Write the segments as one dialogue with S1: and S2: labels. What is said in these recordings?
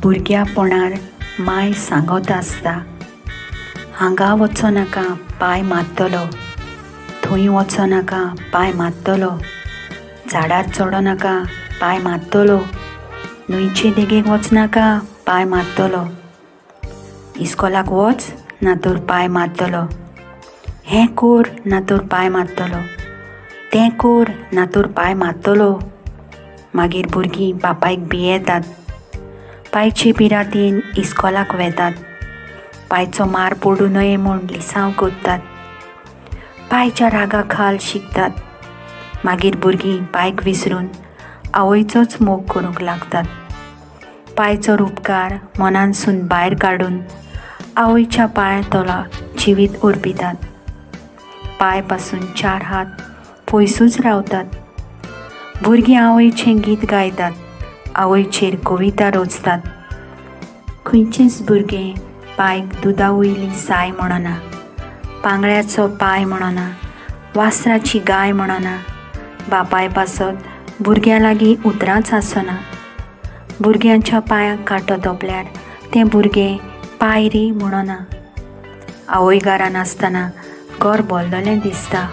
S1: भुरग्यापणार माय सांगत आसता, हांगा वचो नाका पांय मारतलो, थंय वचो नाका पांय मारतलो, झाडार चडो नाका पांय मारतलो, न्हंयचे देगेक वचनाका पांय मारतलो, इस्कोलाक वच ना तर पांय मारतलो, हें कर ना तर पांय मारतलो, तें कर ना तर पांय मारतलो. मागीर भुरगीं बापायक भियेतात, पायचे पिरातीन इस्कोलाक वेतात, पायचो मार पडूं नये म्हूण लिसांव करतात, पायच्या रागा खाल शिकतात. मागीर भुरगीं पायक विसरून आवयचोच मोग करूंक लागतात. पायचो रुपकार मनानसून भायर काडून आवयच्या पांया तोला जिवीत अर्पितात. पांय पासून चार हात पयसूच रावतात. भुरगीं आवयचें गीत गायतात, आवयचेर कविता रचतात. खंयचेंच भुरगें पायक दुदा वयली साय म्हणना, पांगळ्याचो पांय म्हणना, वासराची गाय म्हणना. बापाय पासत भुरग्यां लागीं उतरांच आसना. भुरग्यांच्या पांयाक कांटो तोपल्यार तें भुरगें पाय रे म्हणना. आवय घरान आसतना घर भरलेलें दिसता,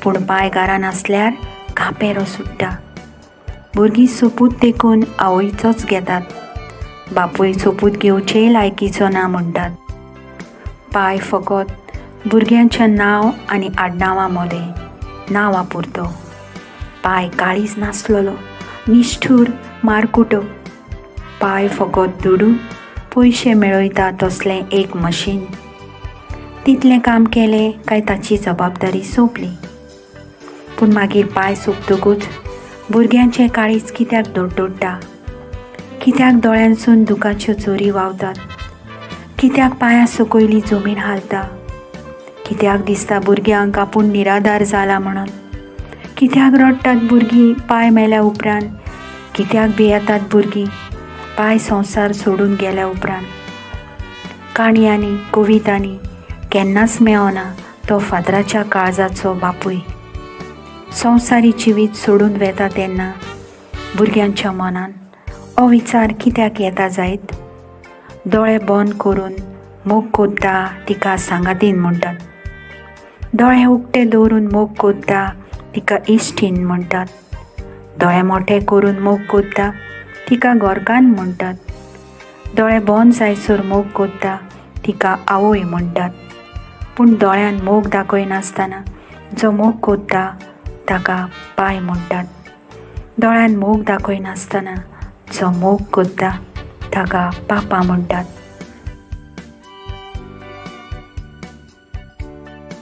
S1: पूण पाय घरान आसल्यार कांपेरो सुट्टा. भुरगीं सोपूत देखून आवयचोच घेतात, बापूय सोपूत घेवचेय लायकीचो ना म्हणटात. पाय फकत भुरग्यांच्या नांव आनी आडनांवां मदें नांवां पुरतो. पाय काळीज नासलेलो निश्ठूर मारकुटो. पाय फकत दुडू पयशे मेळयता तसलें एक मशीन. तितलें काम केलें काय ताची जबाबदारी सोंपली. पूण मागीर पांय सोंपतकूच भुरग्यांचें काळीज कित्याक धडधडटा? कित्याक दोळ्यांसून दुकाच्यो झरी व्हांवतात? कित्याक पांयां सकयली जमीन हालता? कित्याक दिसता भुरग्यांक आपूण निराधार जाला म्हणून? कित्याक रडटात भुरगीं पांय मेल्या उपरांत? कित्याक भियेतात भुरगीं पांय संवसार सोडून गेल्या उपरांत? काणयांनी कवितांनी केन्नाच मेळना तो फातराच्या काळजाचो बापूय. संवसारी जिवीत सोडून वेता तेन्ना भुरग्यांच्या मनान हो विचार कित्याक येता जायत? दोळे बंद करून मोग कोत्ता तिका सांगातीन म्हणटात, दोळे उक्ते दवरून मोग कोत्ता तिका इश्टीन म्हणटात, दोळे मोठे करून मोग कोत्ता तिका घरकान्न म्हणटात, दोळे बंद जायसर मोग कोत्ता तिका आवय म्हणटात. पूण दोळ्यान मोग दाखयनासतना जो मोग कोत्ता ताका पाय म्हणटात. दोळ्यान मोग दाखयनासतना जो मोग कोत्ता ताका पापा म्हणटात.